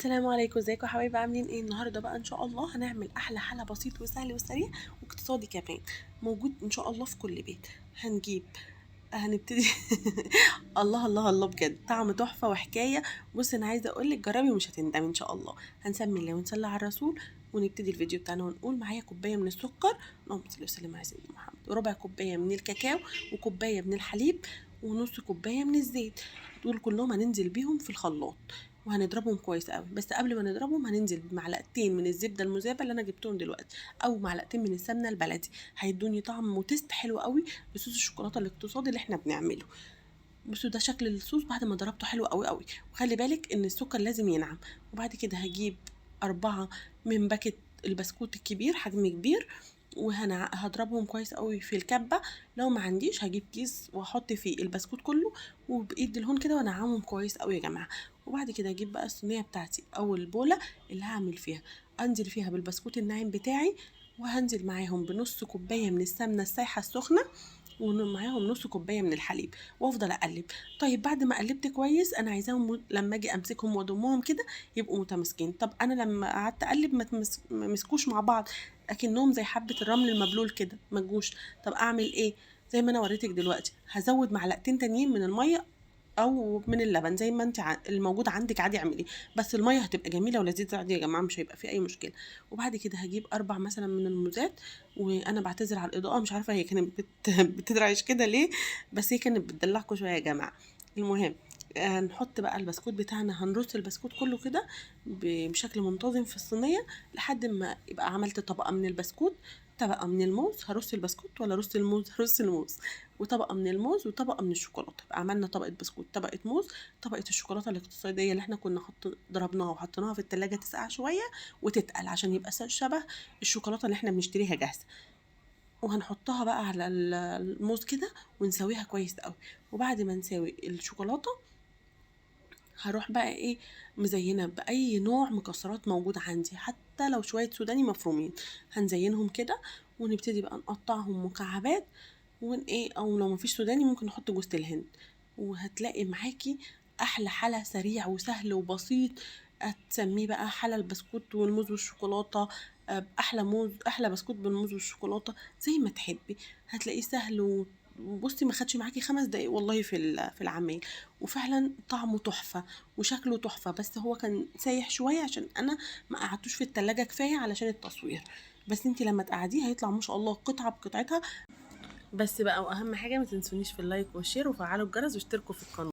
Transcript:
السلام عليكم، ازيكم يا حبايبي؟ عاملين ايه النهارده؟ بقى ان شاء الله هنعمل احلى حلا بسيط وسهل وسريع واقتصادي كمان، موجود ان شاء الله في كل بيت. هنجيب هنبتدي الله الله الله، بجد طعم تحفة وحكاية. بصي انا عايزه اقول لك جربي ومش هتندمي ان شاء الله. هنسمي الله ونصلي على الرسول ونبتدي الفيديو بتاعنا ونقول معايا كوباية من السكر، اللهم صل وسلم على سيدنا محمد، وربع كوباية من الكاكاو، وكوبايه من الحليب، ونص كوباية من الزيت. دول كلهم هننزل بيهم في الخلاط وهنضربهم كويس قوي. بس قبل ما نضربهم هننزل بمعلقتين من الزبدة المذابه اللي انا جبتهم دلوقتي، او معلقتين من السمنة البلدي، هيدوني طعم و taste حلو قوي بصوص الشوكولاتة الاقتصادي اللي احنا بنعمله. بصوا ده شكل الصوص بعد ما ضربته حلو قوي قوي. وخلي بالك ان السكر لازم ينعم. وبعد كده هجيب 4 من باكت البسكوت الكبير، حجم كبير، وهضربهم كويس قوي في الكبه. لو ما عنديش هجيب كيس واحط فيه البسكوت كله وبايد الهون كده وانعمهم كويس قوي يا جماعة. وبعد كده اجيب بقى الصينية بتاعتي او البوله اللي هعمل فيها، انزل فيها بالبسكوت الناعم بتاعي، وهنزل معاهم بنص كوباية من السمنة السايحه السخنة، ومعاهم نص كوباية من الحليب، وافضل اقلب. طيب بعد ما قلبت كويس، انا عايزاهم لما اجي امسكهم واضمهم كده يبقوا متماسكين. طب انا لما قعدت اقلب ما مسكوش مع بعض، اكنهم زي حبه الرمل المبلول كده ما جوش. طب اعمل ايه؟ زي ما انا وريتك دلوقتي، هزود معلقتين تانيين من المية او من اللبن زي ما انت الموجود عندك عادي اعمليه، بس المية هتبقى جميلة ولذيذه عادي يا جماعة، مش هيبقى في اي مشكلة. وبعد كده هجيب 4 مثلا من الموزات، وانا بعتذر على الاضاءة، مش عارفه هي كانت بتدرعش كده ليه، بس هي كانت بتدلعكم شوية يا جماعة. المهم هنحط بقى البسكوت بتاعنا، هنرص البسكوت كله كده بشكل منتظم في الصينية لحد ما يبقى عملت طبقه من البسكوت، طبقه من الموز. هرص البسكوت ولا رص الموز؟ هرص الموز، وطبقه من الموز، وطبقه من الشوكولاتة. يبقى عملنا طبقه بسكوت، طبقه موز، طبقه الشوكولاتة الاقتصادية اللي احنا كنا ضربناها وحطيناها في التلاجة تسقع شوية وتتقل عشان يبقى شبه الشوكولاتة اللي احنا بنشتريها جاهزة. وهنحطها بقى على الموز كده ونسويها كويس قوي. وبعد ما نساوي الشوكولاتة هروح بقى ايه مزينة باي نوع مكسرات موجود عندي، حتى لو شوية سوداني مفرومين هنزينهم كده. ونبتدي بقى نقطعهم مكعبات ون ايه، او لو مفيش سوداني ممكن نحط جوز الهند. وهتلاقي معاكي احلى حلا سريع وسهل وبسيط، هتسميه بقى حلا البسكوت والموز والشوكولاته، احلى موز، احلى بسكوت بالموز والشوكولاته، زي ما تحبي. هتلاقيه سهل وبصي ما خدش معاكي 5 دقايق والله في العمايل، وفعلا طعمه تحفة وشكله تحفة. بس هو كان سايح شوية عشان انا ما قعدتوش في التلاجة كفاية علشان التصوير، بس انتي لما تقعديه هيطلع ما شاء الله قطعه بقطعتها. بس بقى واهم حاجة ما تنسونيش في ال like وال share، وفعلوا الجرس واشتركوا في القناة.